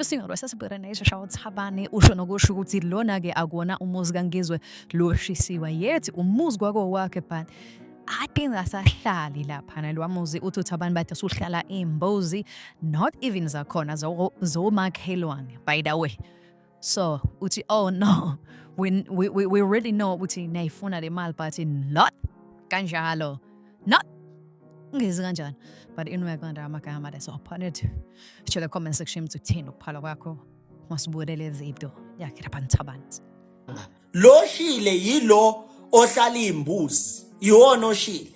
Ucingo lwaseSiberane Thabane usho nokusho ukuthi lona-ke akuwona umuzi kaNgizwe loshisiwa yet umuzi kwakowakhe, but ade ngasahlali laphana lowa muzi. Uthi uThabani bathi usuhlala iy'mbuzi, not even zakhona zomakhelwane, by the way. So uthi, oh no, we really know ukuthi niyayifuna le mali, but not kanjalo, not ngezi kanjani. But anyway, kwanda amagama leso upon it. Share the comment section ukuthi uthini ukuphala kwakho masibukele video yakhe lapha Thabani. Lo shile yilo ohlala imbuzi, iwona oshile.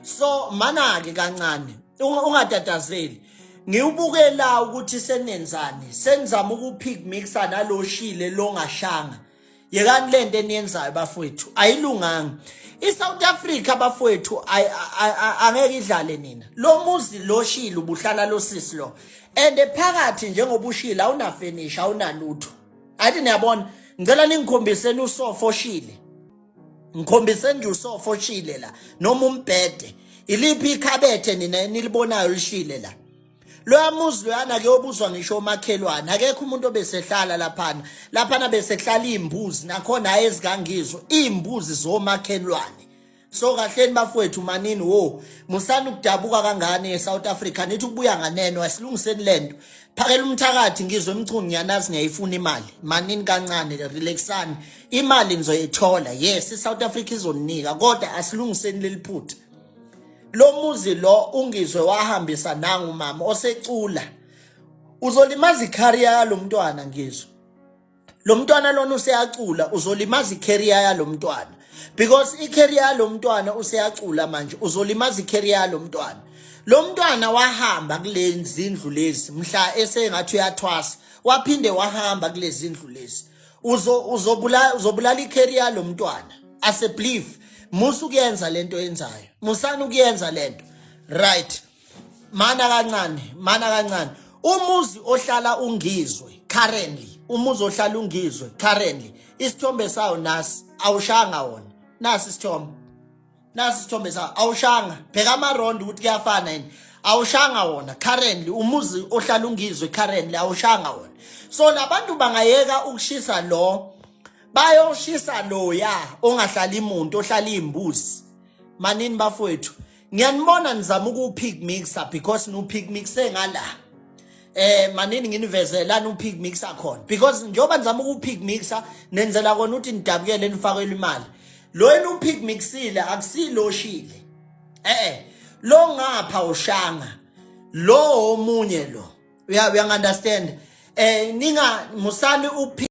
So mana ke kancane, ungatatazeli. Ngiwubukela ukuthi senenzani, senizama ukupick mixer naloshile longashanga. Yekani lento eniyenzayo bafowethu, ayilunganga. ISouth Africa bafowethu angeke idlale nina. Lo muzi loshile ubuhlala lo sisi lo, and phakathi njengoba ushile awuna furniture, awunalutho. Athi niyabona, ngicela ningikhombiseni usofa oshile, ngikhombiseni nje usofa oshile la noma umbhede. Iliphi ikhabethe nina enilibonayo lishile la? Loya muzi loyana kuyobuzwa ngisho omakhelwane, akekho umuntu obesehlala laphana. Laphana besehlala iy'mbuzi, nakhona hhayi ezikangizwe, iy'mbuzi zomakhelwane. So kahleni bafowethu, manini wo, musani ukudabuka kangane eSouth Africa, nithi ukubuya nganeno. Asilungiseni lento. Phakela umthakathi ngizwe emchunu, ngiyanazi ngiyayifuna imali. Manini kancane, relaxani, imali nizoyithola. Yes, iSouth Africa izoninika, kodwa asilungiseni leli phutha. Lo muzi lo ungizwe wahambisa nangu mama osecula, uzolimaza icareer yalomntwana. Ngizwe lo mntwana lona useyacula, uzolimaza icareer yalomntwana, because icareer yalomntwana, useyacula manje, uzolimaza icareer yalomntwana. Lo mntwana wahamba kule zindlu lezi mhla esengathi uyathwasa, waphinde wahamba kulezi zindlu lezi. Uzobulala, uzobulala icareer yalomntwana. Ase believe musu kuyenza lento yenzayo, musani ukuyenza lento, right? Mana kancane, mana kancane. Umuzi ohlala ungizwe currently, umuzi ohlala ungizwe currently, isithombe sawo nasi, awushanga wona. Nasi isithombe, nasi isithombe sawo, awushanga. Bheka amarondo ukuthi kuyafana yini. Awushanga wona currently, umuzi ohlala ungizwe currently awushanga wona. So labantu bangayeka ukushisa lo, bayoshisa loya ongahlali imuntu, ohlala imbuzi. Manini bafowethu, ngiyanibona nizama ukupick mixer, because nupick mixe ngala. Manini nginivezela nupick mixer khona, because njengoba nizama ukupick mixer nenzela kona ukuthi nidabukele, nifakele imali. Lo enupick mixile akusilo shile, lo ngapha ushanga, lo omunye lo. Uya understand? Ninga musani uphi